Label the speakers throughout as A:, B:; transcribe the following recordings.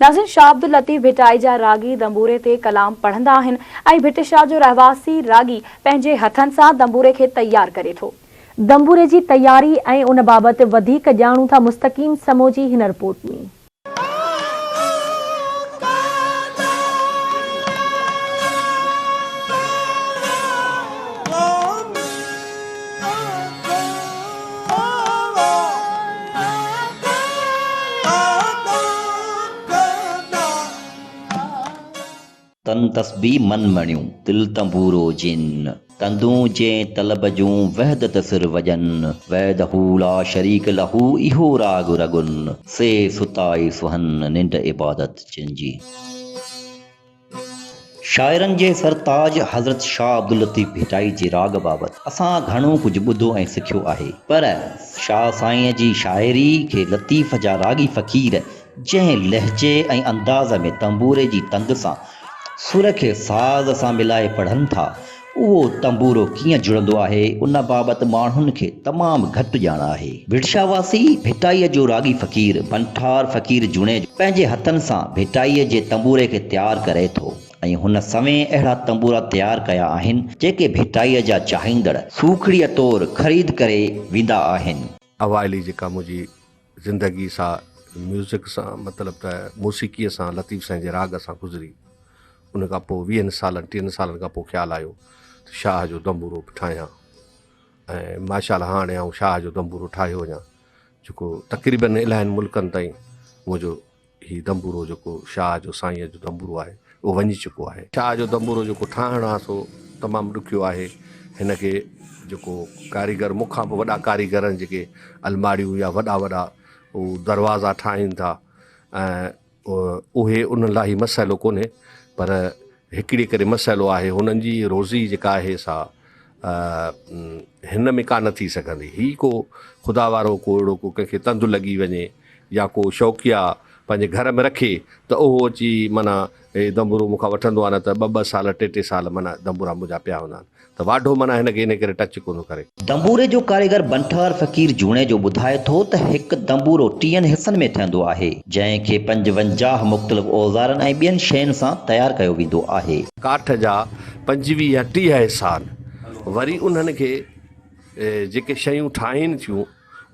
A: ناظرين شاهه عبداللطيف ڀٽائي جا راڳي دنبوري تي ڪلام پڙهندا آهن ۽ ڀٽ شاهه جو رهواسي راڳي پنهنجي هٿن سان دنبوري کي تيار ڪري ٿو.
B: دنبوري جي تياري ۽ ان بابت وڌيڪ ڄاڻون ٿا مستقيم سمو جي هن رپورٽ ۾.
C: تن تسبيح من مڻيون، دل تنبورو جن. تندون جنهن طلب جون، وحدت سر وڄن. وحده لا شريڪ له، اهو راڳ رڳن. سي ستائي سهن، ننڊ عبادت جن جي. شاعرن جي سرتاج حضرت شاهه عبداللطيف ڀٽائي جي راڳ بابت اسان گهڻو ڪجهه ٻڌو ۽ سکيو آهي پر شاهه سائينء جي شاعري کي لطيف جا راڳي فقير جنهن لهجي ۽ انداز ۾ تنبوري جي تند سان سر کي ساز سان ملائي پڙهن ٿا اهو تنبورو ڪيئن جڙندو آهي، ان بابت ماڻهن کي تمام گهٽ ڄاڻ آهي. ڀٽشاهه واسي ڀٽائيء جو راڳي فقير بنٺار فقير جوڻيجو پنهنجي هٿن سان ڀٽائيء جي تنبوري کي تيار ڪري ٿو ۽ هن سوين اهڙا تنبورا تيار ڪيا آهن، جيڪي ڀٽائيء جا چاهيندڙ سوکڙيء طور خريد ڪري ويندا آهن.
D: اوائلي جيڪا منهنجي زندگي سا ميوزڪ سان مطلب ته موسيقيء سان لطيف سائين جي راڳ سان گذري. ان کان پوء ويهن سالن ٽيهن سالن کان پوء خيال آيو ته شاهه جو دنبورو به ٺاهيان ۽ ماشاء الله هاڻي آئون شاهه جو دنبورو ٺاهيو وڃان جيڪو تقريبن الاهين ملڪن تائين منهنجو هي دنبورو جيڪو شاهه جو سائينء جو دنبورو آهي اهو وڃي چڪو آهي. شاهه جو دنبورو جيڪو ٺاهڻ آهي سو تمام ڏکيو آهي. هن کي جيڪو ڪاريگر مون کان به وڏا ڪاريگر آهن جيڪي الماڙيون يا وڏا وڏا هو دروازا ٺاهين ٿا ۽ اهي انهن لاء هي مسئلو ڪونهي پر هڪڙي ڪري مسئلو آهي هنن جي روزي جيڪا آهي سا هن ۾ ڪانه ٿي سگهندي. هي ڪو خدا وارو ڪو اهڙو ڪو ڪنهن کي تند لڳي وڃي يا ڪو شوقيا پنهنجي گهر ۾ رکي ته اهو اچي معنيٰ هي دنبورو مون کان وٺندو آهي نه ته ٻه ٻه سال ٽي ٽي سال معنيٰ دنبورا منهنجا پيا هوندا آهن ته واڍو معنيٰ هن کي انهي ڪري ٽچ ڪونه ڪري.
C: دنبوري جو ڪاريگر بنٺار فقير جوڻيجو ٻڌائي ٿو ته هڪ دنبورو ٽيهن حصن ۾ ٺهندو آهي، جنهن کي 55 مختلف اوزارن ۽ ٻين شين سان تيار ڪيو ويندو آهي.
D: ڪاٺ جا 25 يا 30 حصا آهن، وري انهن کي جيڪي شيون ٺاهين ٿيون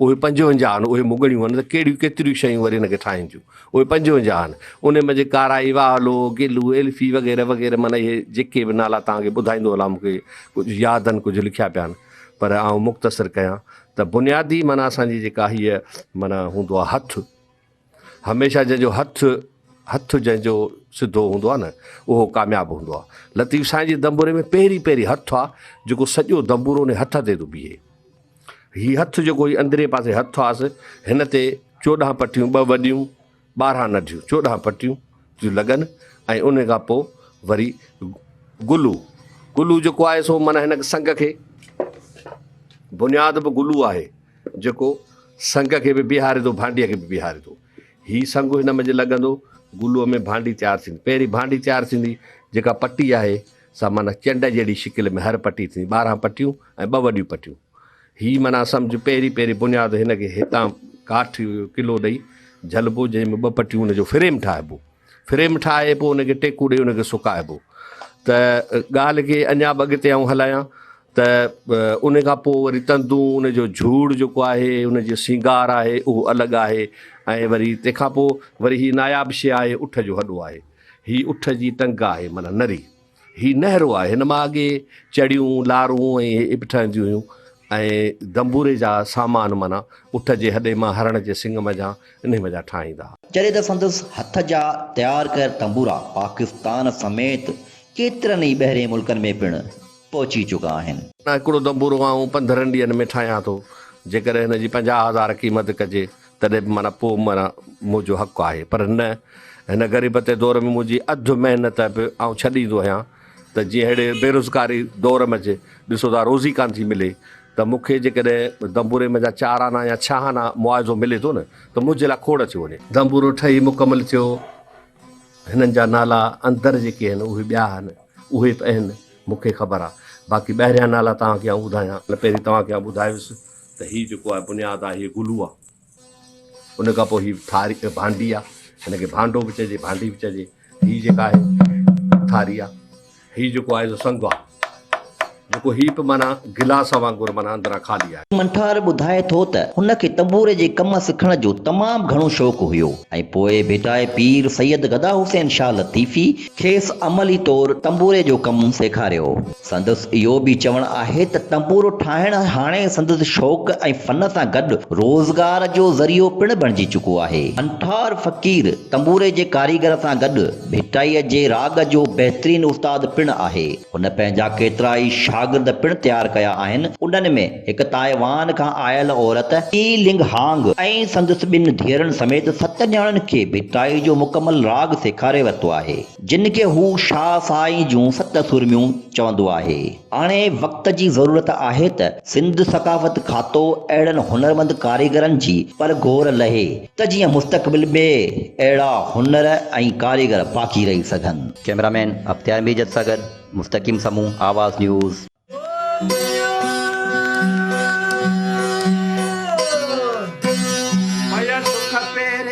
D: اهي 55 آهن، اهي مڳڻيون آهن ته ڪهڙيون ڪيتريون شيون وري هن کي ٺاهين ٿيون، اهي 55 آهن. انهي منجهه ڪارائي، واهلو، گلو، ايلفي وغيره وغيره معنيٰ اهي جيڪي به نالا توهان کي ٻڌائيندو هلان مون کي ڪجهه ياد آهن ڪجهه لکيا پيا آهن پر آئون مختصر ڪيان ته بنيادي معنيٰ اسان جي جيڪا هيء معنيٰ هوندو آهي هٿ هميشه جنهن جو هٿ هٿ جنهن جو سڌو هوندو آهي نه اهو ڪامياب هوندو آهي. لطيف سائين جي دنبوري ۾ پهرين پهرين هٿ آهي جيڪو سڄو دنبورو انهي هٿ تي ٿو بيهي. هي هٿ جيڪو هي اندرين پاسي هٿ آس هن تي 14 پٽيون ٻه وڏيون 12 ننڍيون 14 پٽيون ٿيون لڳن ۽ ان کان پوء وري گلو گلو جيڪو آهي سو معنيٰ هن سنگ کي بنياد به گلو آهي جيڪو سنگ کي به بيهاري ٿو ڀانڊيء کي به بيهاري ٿو. هي سنگ هن منجهه لڳندو، گلوء ۾ ڀانڊي تيار ٿيندي. پهرين ڀانڊي تيار ٿيندي، جيڪا پٽي آهي، سا معنيٰ چنڊ جهڙي شڪل ۾ هر پٽي ٿيندي، 12 پٽيون ۽ ٻه وڏيون پٽيون. هي معنيٰ سمجهه پهرين پهرين بنياد هن کي هتان ڪاٺ ڪلو ڏئي جهلبو، جنهن ۾ ٻه پٽيون ان جو فريم ٺاهبو. فريم ٺاهي پوء ان کي ٽيڪو ڏئي ان کي سڪائبو. ته ڳالهه کي اڃا به اڳتي آئون هلايان ته ان کان پوء وري تندون، ان جو جهوڙ جيڪو آهي، ان جو سينگار آهي، اهو الڳ آهي ۽ وري تنهن کان پوء وري هي ناياب شيء آهي، اٺ جو هڏو آهي. هي اٺ جي ٽنگ آهي معنيٰ نري. هي نهرو آهي. هن مان اڳي چڙيون، لارون ۽ اهي به ٺهنديون هيون ۽ دنبوري جا سامان معنيٰ اٺ جي هڏي مان، هرڻ جي سڱ منجهان، انهي منجهان ٺاهيندا ها.
C: جڏهن ته سندس هٿ جا تيار ڪيل تنبورا پاڪستان سميت ڪيترن ئي ٻهرين ملڪن ۾ پڻ پهچي چڪا آهن.
D: هڪڙو دنبورو آئون 15 ڏينهن ۾ ٺاهيان ٿو، جيڪڏهن هن جي 50,000 قيمت ڪجي تڏهن به معنيٰ پوء معنيٰ منهنجو حق آهي، پر نه هن غريبت جي دور ۾ منهنجي اڌ محنت به آئون ڇڏيندو آهيان ته جيئن ههڙي بيروزگاري دور ۾ ڏسو ٿا روزي ڪانه ٿي ملي ته مون کي جيڪڏهن دنبوري منجهان چار آنا يا ڇهه آنا معاوضو ملي ٿو نه ته منهنجي لاء کوڙ ٿيو وڃي. دنبورو ٺهي مڪمل ٿيو، هنن جا نالا اندر جيڪي آهن اهي ٻيا آهن، اهي به آهن. مون کي خبر آ. باقي ٻاهريان نالا توهان کي آئون ٻڌايان. پهرين توهان کي آئون ٻڌايس ته هي جيڪو آهي بنياد آهي هي گلو آ. ان کان پوء هي ٿاري ڀانڊي آ. هن کي ڀانڊو به چئجي ڀانڊي به چئجي. هي جيڪا آهي ٿاري آ. هي جيڪو آهي سو سنگ آ. جيڪو هي به معنيٰ گلاس وانگر معنيٰ اندران خالي آهي.
C: منٺار ٻڌائي ٿو ته هن کي تنبوري جي ڪم سکڻ جو تمام گهڻو شوق هيو ۽ پوء ڀٽائي پير سيد گدا حسين شاهه لطيفي کيس عملي طور تنبوري جو ڪم سيکاريو. سندس اهو به چوڻ آهي ته تنبورو ٺاهڻ هاڻي سندس شوق ۽ فن سان گڏ روزگار جو ذريعو پڻ بڻجي چڪو آهي. منٺار فقير تنبوري جي ڪاريگر سان گڏ ڀٽائيء جي راڳ جو بهترين استاد پڻ آهي. هن پنهنجا ڪيترائي شاگرد پڻ تيار ڪيا آهن، انهن ۾ هڪ تائيوان کان آيل عورت ٽي لنگ هانگ ۽ سندس ٻن ڌيئرن سميت ست نياڻين کي ڀٽائي جو مڪمل راڳ سيکاري ورتو آهي، جن کي هو شاهه سائين جون ست سورميون چوندو آهي. هاڻي وقت جي ضرورت آهي ته سنڌ ثقافت کاتو اهڙن هنرمند ڪاريگرن جي پرگهور لهي ته جيئن مستقبل ۾ اهڙا هنر ۽ ڪاريگر باقي رهي سگهن. ڪئميرا مين اختيار ميرجت سان گڏ مستقيم سمون، آواز نيوز.
E: پيا سک پير